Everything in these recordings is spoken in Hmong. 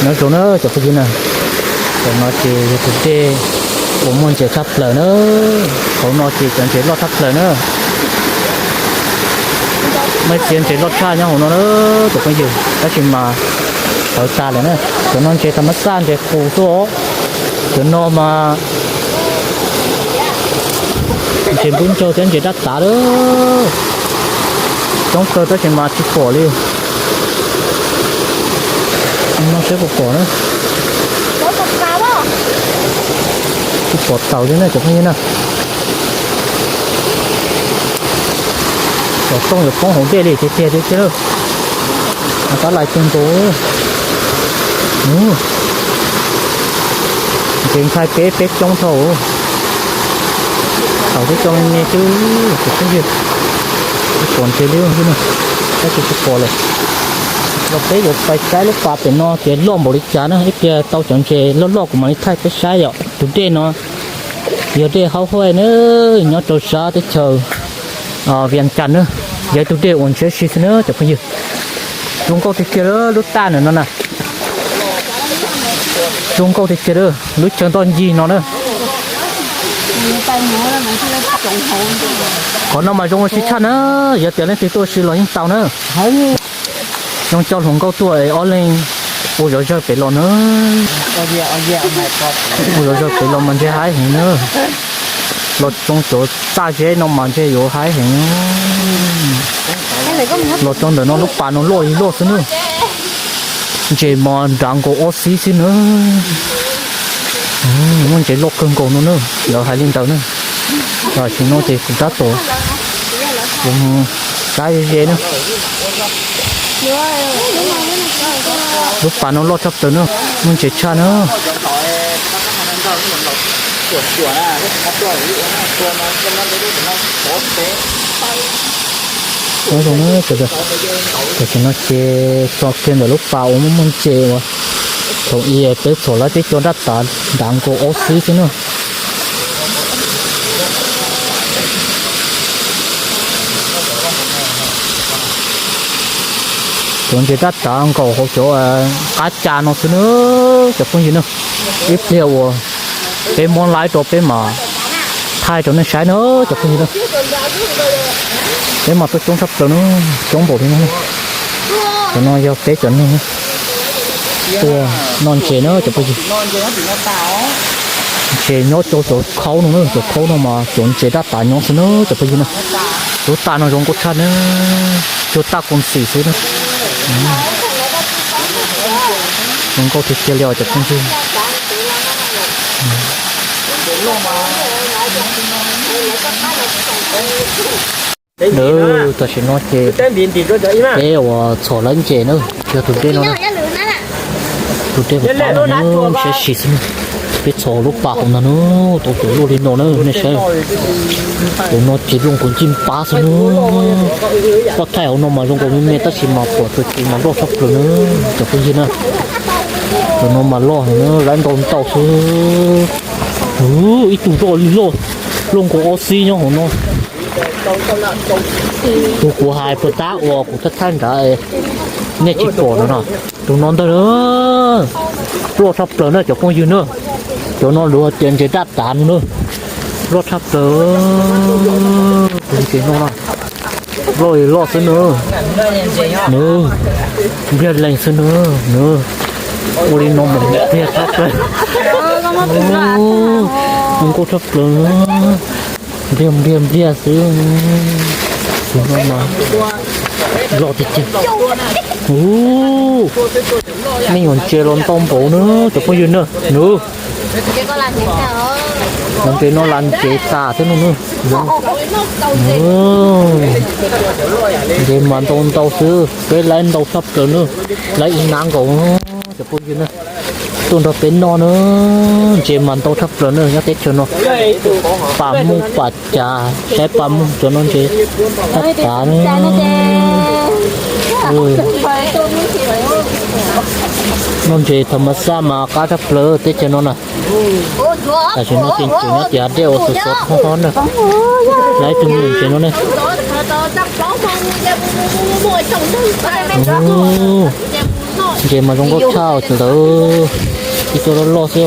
Nyob zoo na cov phooj ywg na, tam no ces yog tus dej uas muaj ntses tshaj plaws na, hauv no ces cov ntses loj tshaj plaws na. Muaj ib txhia ntses loj tshaj nyob hauv no na cov phooj ywg, tab sis mas tawv tas lawm na. Cov no ntses tham mas xaj ntses qus tuaj os. Cov no mas ntses npub ntsaug thiab ntses dab tav lawm. Coob kawg tab sis mas tsis pom li. No seb puas pom na. Tsis pom taus li na cov phooj ywg na. Cov tooj yuav poob hauv dej li tiag tiag tiag thiab lawm. Tab lais kawg nkaus. Ntses ntshai peb peb coob dhau. Thaum twb cov me me xwb, cov phooj ywg, tsis pom ntses li xwb na, tab sis tsis pom lawm. Los peb yuav pais saib lub pas pem no ces loj npaum li cas na, ib pliag tau cov ntses loj loj kuv mam li thaij peb saib yom. Tus dej no yog dej Haub Huaj na, nyob rau sab teb chaws Vias Cas na, yog ib tug dej uas ntshiab si xwb na cov phooj ywg. Zoo nkauj tiag tiag lub taj ntawm no na. Zoo nkauj tiag tiag lub chaw ntoj ncig no na. Qhov no mas zoo ua si tshaj na, yog tias leej twg tuaj si los yeej tau na. Zoo coj hluas nkauj tuaj es ob leeg ua zov zawg pem los na. Ua zov zawg pem los mas ntshe haib heev na. Los tsoo cov txaj zeb no mas ntshe yuav haib heev. Los tsoo ntawm no lub pas no loj li loj xwb na. Ntses mas nrad nkaus ob xib xwb na. Muaj ntses loj kawg nkaus no na, lawv hais li ntawd na. Tam sim no ces kuv tab tom saib ze ze na. Lub pas no loj tshaj plaws na, muaj ntses tshaj na. Tam sim no ces txog kiag ntawm lub pas uas muaj muaj ntses uas thaum ub peb txhom lawv teb cov nrab tav nrad nkaus ob xib xwb na. Cov ntses rab tav nkaus hauv cov qab ca no xwb na cov phooj ywg na. Ib pliag uas peb muab laib rau peb mam thaij rau nej saib na cov phooj ywg na. Peb mas tuaj coob tshaj plaws na, coob npaum li no. Cov no yog peb cov neeg tuaj noj ntses na cov phooj ywg. Ntses nyob rau cov khaub no na, cov khaub no mas cov ntses rab tav nyob xwb na cov phooj ywg na. Lub taj no zoo nkauj tshaj na, cuag taj koos xim xwb na. Zoo nkauj tiag tiag li os cov phooj ywg. Tam sim no ces peb uas txhom lawv ntses na, yog tus dej no na, tus dej uas pab no na, siab sis xwb na. Peb txhom lub pas hauv ntag na, tau cov luaj li no na nej saib. Cov no ces luaj nkaus ncej pab xwb na. Koj thaij hauv no mas zoo nkaus me me tab sis mas pom tus ces mas loj tshaj plaws na, cov phooj ywg na. Cov no mas loj heev na, lawv ntau ntau xwb. Ib tug loj li loj, luaj nkaus ob xib nyob hauv no. Tus kuv hais puas tab uas kuv thaij thaij nrad nej tsis pom no na. Tus no ntag na, loj tshaj plaws na cov phooj ywg na. Cov no luag tias ntses rab tav no na, loj tshaj plaws. Tus ntses no na, loj li loj xwb na. Nws npliag leeg xwb na, nws ua li no mas npliag tshaj plaws. Zoo nkauj tshaj plaws, npliag npliag npliag xwb. Tus no mas loj tiag tiag. Ub, nej yuav ntses los ntau npaum na cov phooj ywg na. Nws, cov ntses no las ntses tas thiab no na. Ntses mas ntau ntau xwb, peb laib ntau tshaj plaws na, laib ib nab nkaus cov phooj ywg na. Tuaj nrog peb noj na, ntses mas ntau tshaj plaws na nyob teb chaws no. Pam muj pam cas saib pam muj cov no ntses tab tas na. Noj ntses tham mas xaj mas qab tshaj plaws teb chaws no na. Tam sim no ces tseem nyob tim hav dej uas xov xov thob thob na. Laib tus me ntses no ne. Ntses mas zoo nkauj tshaj sawv daws, ib co loj loj xwb.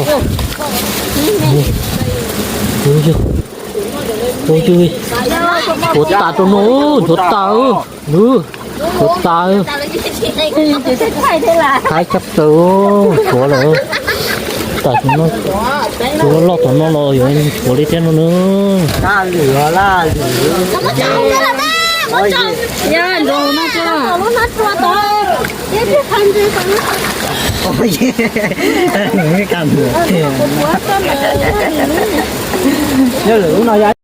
Ub, tshuav tas rau no, tshuav tas, tshuav tas, thaib tshaj plaws, tshuav lawm. Tam sim no tshuav loj tom no los yuav tshuav li thiab no na.